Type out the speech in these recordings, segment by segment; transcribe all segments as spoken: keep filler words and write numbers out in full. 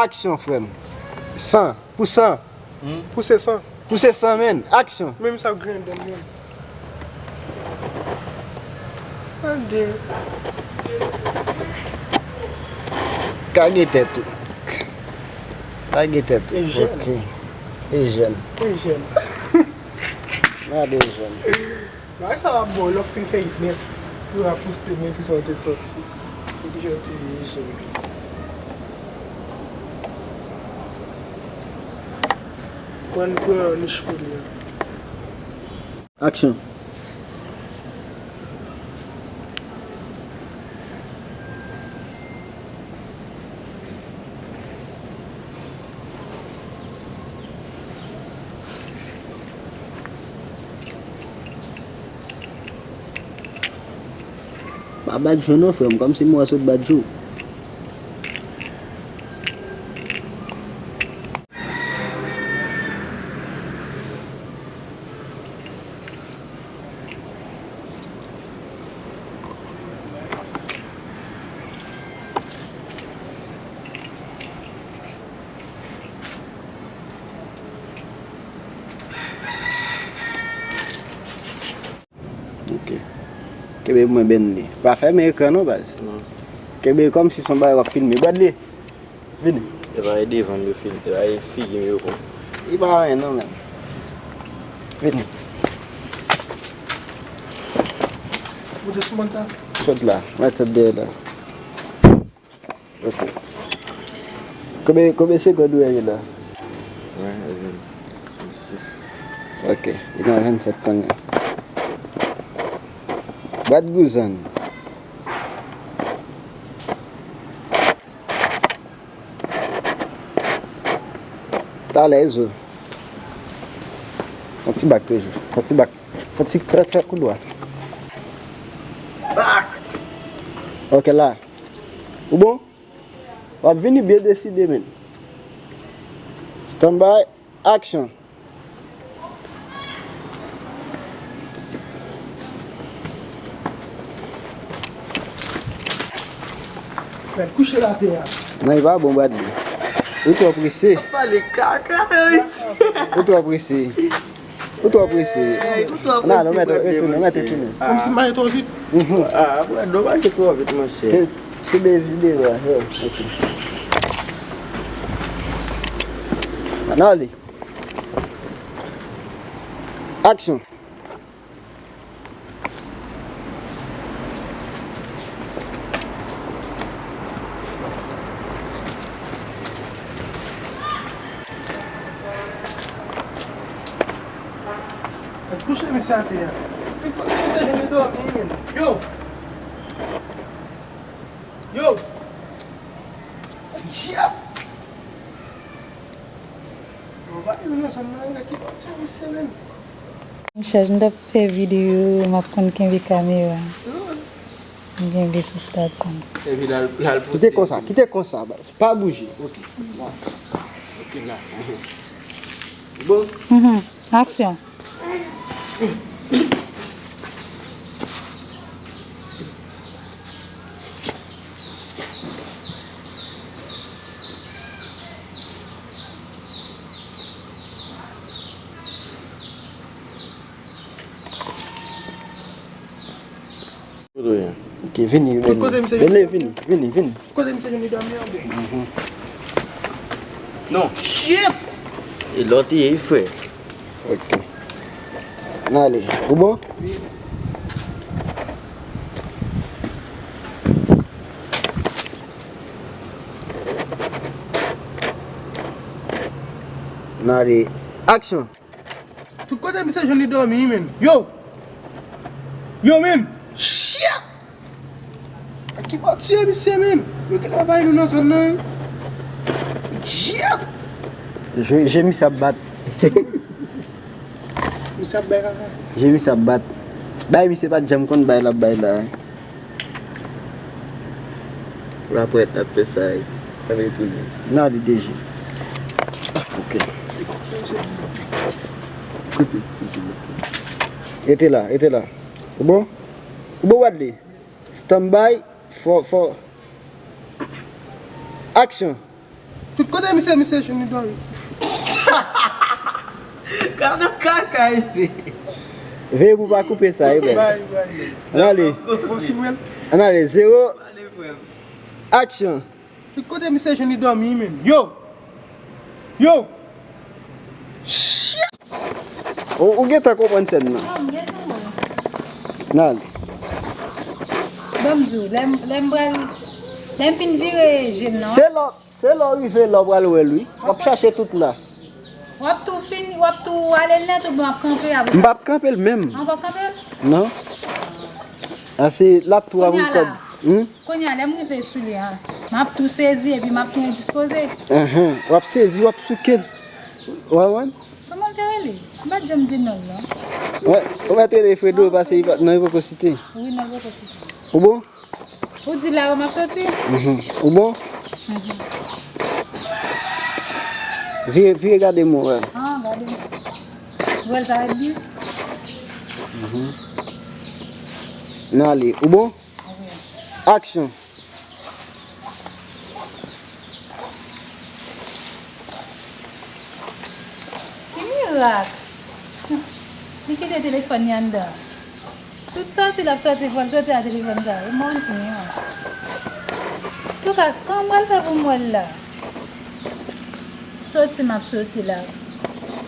Aksyon, frè m. San. Pou san. Hmm? Pou se san. Pou se san, menn. Aksyon. Menm sa grandè l, menn. Tande. Kage tèt ou. Kage tèt ou. E jèn. Ok. E jèn. E jèn. Gade jèn. Bagay sa w ap bon, lè w fin fè it nèt, pou w ap poste men ki sa w te sòti. E ki jan w te ye jèn. Pran, pran nich foli an. Aksyon. Pa bat jou non, frè m, kòmsi mwen sot bat jou. Ok. Kenbe pou mwen, Benley. Pa fèmen ekran non, baz. Non. Kenbe kòmsi se yon bagay w ap filme. Bradley, vini. E pa e devan m yo filme, e pa e figi m yo pran. Li pa anyen non, menm. Vini. Moute sou mòn ta. Sot la. Mèt sot dèyè la. Ok. Konbyen, konbyen segonn ou wè gen la? Wen, e vennsis. Ok, li nan vennsèt kounye a. Bat gouzann. Talè, Zo. Fè yon ti bak toujou. Fè yon ti bak. Fè yon ti, fè, fè koudwa. Bak! Ok, la. Ou bon? W ap vini byen deside, menn. Stand by, action! Mèt kouche l atè a. Non, li pa bon, Bradley. Ou twò prese. Pale kaka, Haiti. Ou twò prese. Ou twò prese. Hey, ou twò prese, Bradley, retounen, mèt retounen. Kòmsi m ale twò vit. Mhm. Ah, Bradley, ou pale twò vit, monchè. Kenbe videyo a, yo. Ok. Ann ale. Action. Kouche mesye atè a. Tout kote mesye jwenn li dòmi, menn. Yo! Yo! Dyab! Bon, pa vin ansanm nan, nèg ki pati yon semèn. M chèch, m t ap fè videyo, m ap konn kenbe kamera. M kenbe sou stati. Epi l al, l al poste. Kite konsa, kite konsa, baz. Pa bouje. Ok. La. Ok, la. Bon. Mhm. Aksyon. Ok, vini, vini. Vini, vini, vini, vini. Kote misye vini dòmi an, bro? Mhm. Non. Shit! E lòt ye, frè. Ok. Ann ale. Ou bon? Ann ale. Action! Tout kote misye jwenn li dòmi, menn. Yo! Yo, menn! Shit! A ki bò tiye misye, menn? Yo genlè bay nou nan zòn nan, wi. Dyab! Je, je misye ap bat. Misye ap bay kaka. Je misye ap bat. Bay misye pa t janm konn bay l ap bay la, wi. Lapwèt ap fè sa, wi. L ap retounen. Nan li deje. Ok. Rete la, rete la. Ou bon? Ou bon, Wadley? Stand by. Fò, fò. Action. Kote misye, misye jwenn li dòmi? Gade kaka isi. Veye pou w pa koupe sa, wi, bèl. Ann ale. Ann ale, zewo. Aksyon. Tout kote misye jwenn li dòmi menm. Yo! Yo! Shit! Ou, ou gentan konprann sèn nan. Ah, m gentan wè. Nan. Ban m di w, lè m lè m pral lè m fin vire je m nan. Se lè se lè w rive la w pral wè l wi. W ap chache tout la. W ap tou fini, w ap tou ale l nèt oubyen w ap kanpe apre M sa? P ap kanpe l menm. An w p ap kanpe l? Non. Ase l ap tou Kounye a avou kòd. la. Hmm? Kounye a, lè m rive sou li a, m ap tou sezi epi m ap tou endispoze. Enhen. W ap sezi, w ap souke l. Ou konprann? Kòman l te rele? M pa t janm di non l non. Wè, ou mèt rele Fredo pase li pa- non, li poko site. Wi, non, l poko site. Ou bon? Ou di la yo m ap soti? Mhm. Ou bon? Vire, vire gade mwen wè. Ah, gade. Wè l parèt byen? Nan ale. Ou bon? Aksyon. Ki mirak! Li kite telefòn li anndan. Tout sòti l ap sòti, fò l sòti ak telefòn sa. E mwen ki mirak. Toukas, kòman m pral fè pou m wè l la? Sòti m ap sòti la.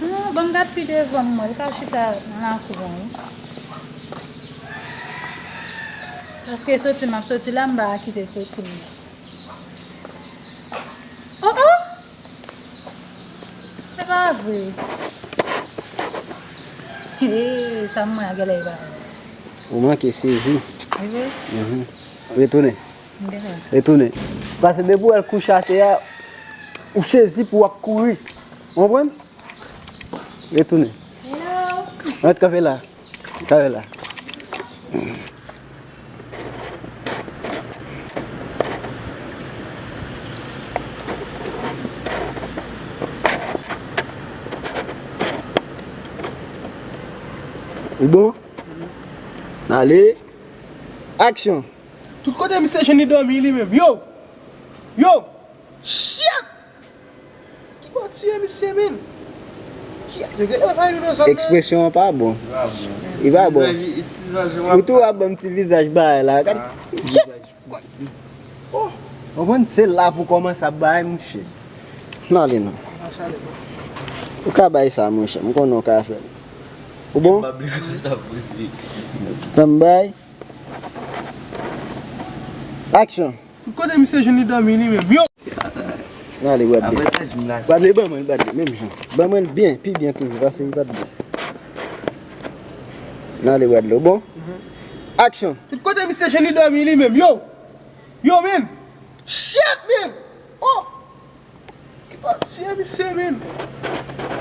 Ah, ban m gad pi devan m wè l ka chita nan lakou an wi. Paske sòti m ap sòti la, m pa kite sòti m. Oh oh! Se pa vre. Hey, sa m wè a genlè e pa vre. Ou manke sezi. E vre? Mhm. Retounen. M genlè. Retounen. Paske depi w wè l kouche atè a, ou sezi pou w ap kouri. Ou konprann? Retounen. Hello! Mèt kanpe la. Kanpe la. Ou bon? Ale. Aksyon. Tout kote misye jwenn li dòmi li menm. Yo! Yo! Shit! Ki bò tiye misye menm? Ki ap regle travay nou nan zòn nan? Ekspresyon an pa bon. Li pa bon. Ou tou ap ban m ti vizaj bagay la. Gad. Oh! Ou konn se la pou kòmanse ap bay mouche. Nan ale non. Ou ka bay sa monchè, m konnen w ka fè l. Ou bon? Stand by. Aksyon. Tout kote misye jwenn li dòmi li menm. Yo! Nan ale Bradley. Bradley ban mwen Bradley, menm jan. Ban mwen l byen, pi byen toujou, paske li pa t byen. Nan ale Bradley, ou bon? Aksyon. Tout kote misye jwenn li dòmi li menm. Yo! Yo, men! Shit, men! Oh! Ki pati a misye menm?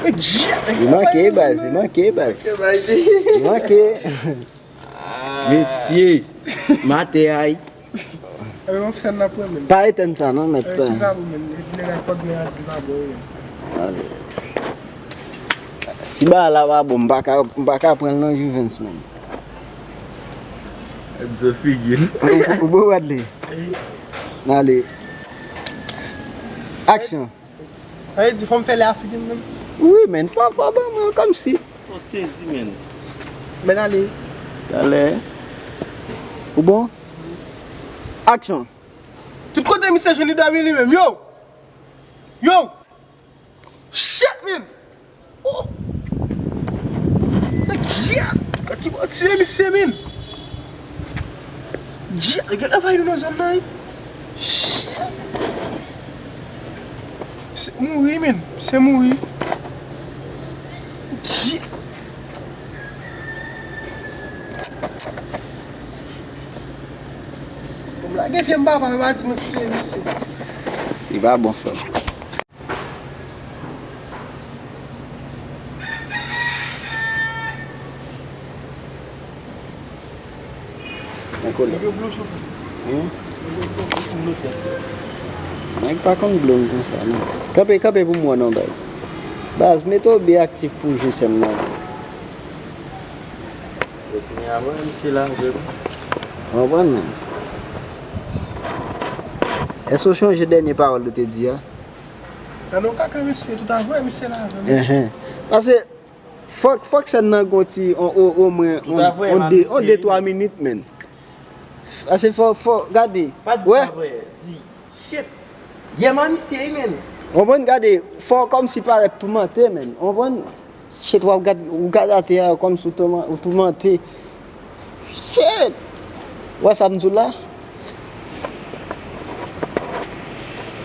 E djè. Li manke baz, li manke baz. Li manke. Mesye, matè ay. Epi mwen fè n ap wè menm. Pa etenn sa non mèt. Si pa pou menm, nèg ay fòk di nèg ay si pa bon wi. Ale. Si bagay la pa bon, m pa ka m pa ka pran l non Juvens menm. Enzo figi l. Ou bon Bradley? Ale. Aksyon. Sa vle di fò m fè lè a figi m menm? Wi men fò fò ban mwen kòmsi. Ou sezi men. Men ale. Talè. Ou bon? Aksyon. Tout kote misye jwenn li dòmi li menm. Yo! Yo! Shit, man! Oh! Nèg djè! Nèg ki bò tiye misye, man! Djè! Nèg yo travay nou nan zòn nan, wi! Shit! Se mouri, man! Se mouri! Djè! Bon, m lage pye m pa pale, m a di mwen tiye misye. Li pa bon frè m. Nan kolè. Nèg pa konn blow m konsa non. Kanpe, kanpe pou m wè non baz. Baz, mete w byen aktif pou w jwe sèn nan. Ou konprann men? Èske w chonje dènye pawòl ou te di a? Gade yon kaka mesye, tout a vre, misye la avè m. Enhen. Pase, fòk, fòk sèn nan gon ti, on, on, omwen, on, on de, on de, twa minit, menn. Pase fò, fò, gade. Pa di tout a vre, di, shit. Yè m a misye, wi, menn. Konprann, gade, fò kòmsi parèt toumante, menn. Konprann? Shit, w ap gad, ou gad atè a kòmsi w touman-, ou toumante. Shit! Ou wè sa m di w la?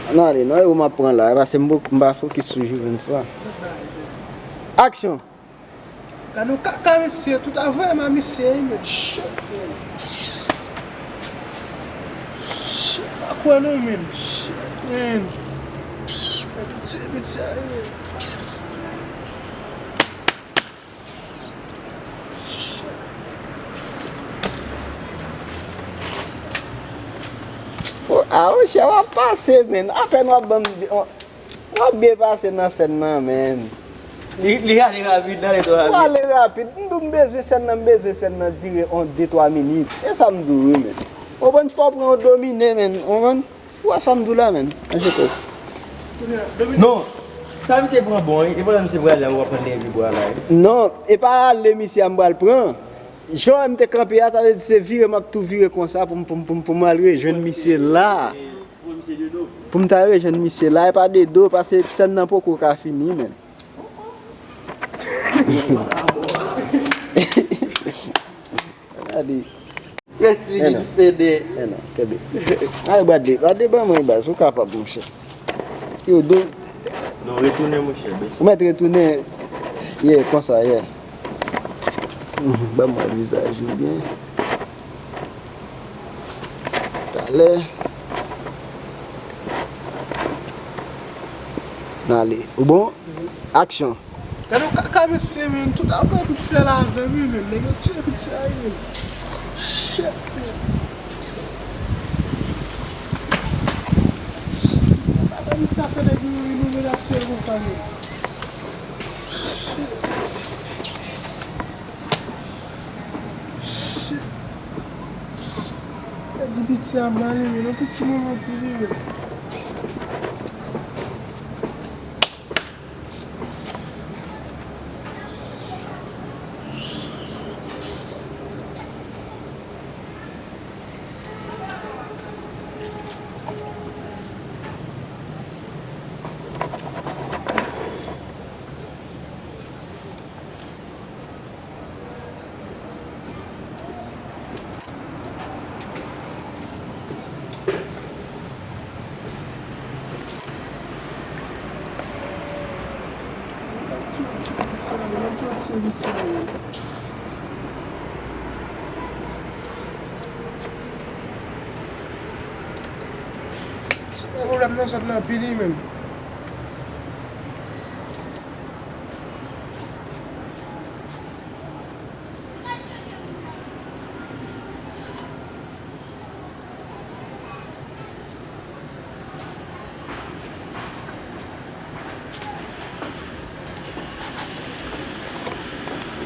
Ann ale, non, e ou m ap pran la, pase m, m pa fokis sou Juvens la. Aksyon! Gade yon kaka mesye, tout a vre m a misye, wi, menn. Shit, menn. Shit, pa kwè non, menn. Shit, menn. Fè piti, piti a, wi, menn. Shit. O, a, o, chè, w ap pase, menn. Apèn w ap ban m, w ap byen pase nan sèn nan, menn. Li, li ale rapid, li ale twò rapid. Ou ale rapid. M di w m bezwen sèn nan, m bezwen sèn nan dire on de, twa minit. E sa m di w, wi, menn. Ou konprann, fò w pran yon domine, menn. Ou konprann? Ou wè sa m di w la, menn? An jete. Non. Sa misye pran bon, wi. E pandan misye prale a, w ap pran leve bwa la, wi. Non, e pa ale misye a m pral pran. Jan m te kanpe a, sa vle di se vire m ap tou vire konsa pou m, pou m, pou m, pou m al rejwenn misye la. Pou m ta rejwenn misye la, e pa de do, pase sèn nan poko ka fini, menn. Gade. Mèt figi fede. E non, kenbe. Ay, Bradley, Bradley, ban mwen baz, ou kapab, monchè. Yo, do. Non, retounen, monchè, bese. Ou mèt retounen. Yeah, konsa, yeah. Mhm, ban mwen vizaj ou byen. Talè. N ale. Ou bon? Aksyon. Gade yon kaka mesye, menn. Tout afè piti a la avè m, wi, menn. Nèg yo tiye piti a, wi, menn. Shit, menn. Sa pa fè piti a fè nèg yo ri nou, menn, ap tiye konsa, menn. Shit. Shit. Pèdi piti a mal, wi, menn. Yon piti moman pou li, menn. Se pa pwoblèm nan sot nan pini menm.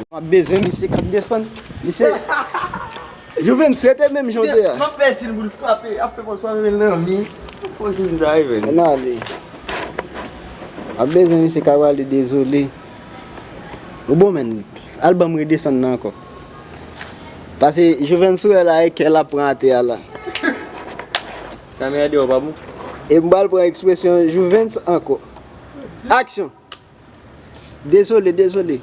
M ap bezwen misye k ap desann. Misye. Juvens rete menm jan w te a. M ap fè siy pou l frape, ap fè pòz frape men l nan mi. Fò siy sa rive. Ann ale. M ap bezwen misye k ap rale dezole. Ou bon menn, al ban m redesann nan ankò. Pase Juvens ou wè la e kè l ap pran atè a la. Kamera deyò pa bon. E m pral pran ekspresyon Juvens ankò. Aksyon. Dezole, dezole.